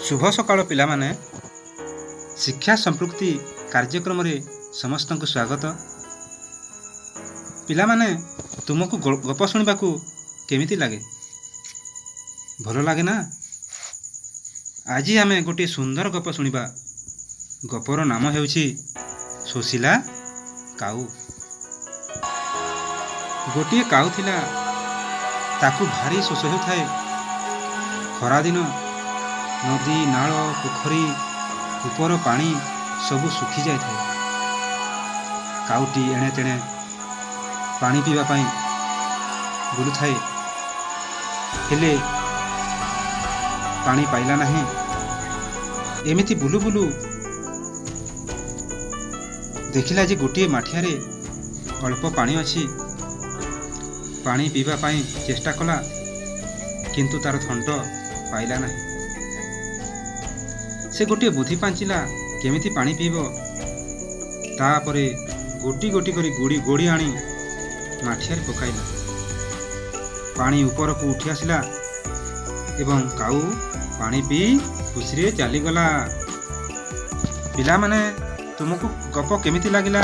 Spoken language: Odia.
ଶୁଭ ସକାଳ ପିଲାମାନେ। ଶିକ୍ଷା ସମ୍ପୃକ୍ତି କାର୍ଯ୍ୟକ୍ରମରେ ସମସ୍ତଙ୍କୁ ସ୍ୱାଗତ। ପିଲାମାନେ, ତୁମକୁ ଗପ ଶୁଣିବାକୁ କେମିତି ଲାଗେ? ଭଲ ଲାଗେ ନା? ଆଜି ଆମେ ଗୋଟିଏ ସୁନ୍ଦର ଗପ ଶୁଣିବା। ଗପର ନାମ ହେଉଛି ଶୋଷିଲା କାଉ। ଗୋଟିଏ କାଉ ଥିଲା। ତାକୁ ଭାରି ଶୋଷ ହେଉଥାଏ। ଖରାଦିନ, ନଦୀ, ନାଳ, ପୋଖରୀ, କୂପର ପାଣି ସବୁ ଶୁଖି ଯାଇଥାଏ। କାଉଟି ଏଣେ ତେଣେ ପାଣି ପିଇବା ପାଇଁ ବୁଲୁଥାଏ, ହେଲେ ପାଣି ପାଇଲା ନାହିଁ। ଏମିତି ବୁଲୁ ବୁଲୁ ଦେଖିଲା ଯେ ଗୋଟିଏ ମାଠିଆରେ ଅଳ୍ପ ପାଣି ଅଛି। ପାଣି ପିଇବା ପାଇଁ ଚେଷ୍ଟା କଲା, କିନ୍ତୁ ତାର ଥଣ୍ଟ ପାଇଲା ନାହିଁ। ସେ ଗୋଟିଏ ବୁଦ୍ଧି ପାଞ୍ଚିଲା କେମିତି ପାଣି ପିଇବ। ତାପରେ ଗୋଟି ଗୋଟି କରି ଗୋଡ଼ି ଗୋଡ଼ି ଆଣି ମାଠିଆରେ ପକାଇଲା। ପାଣି ଉପରକୁ ଉଠି ଆସିଲା ଏବଂ କାଉ ପାଣି ପିଇ ଖୁସିରେ ଚାଲିଗଲା। ପିଲାମାନେ, ତୁମକୁ ଗପ କେମିତି ଲାଗିଲା?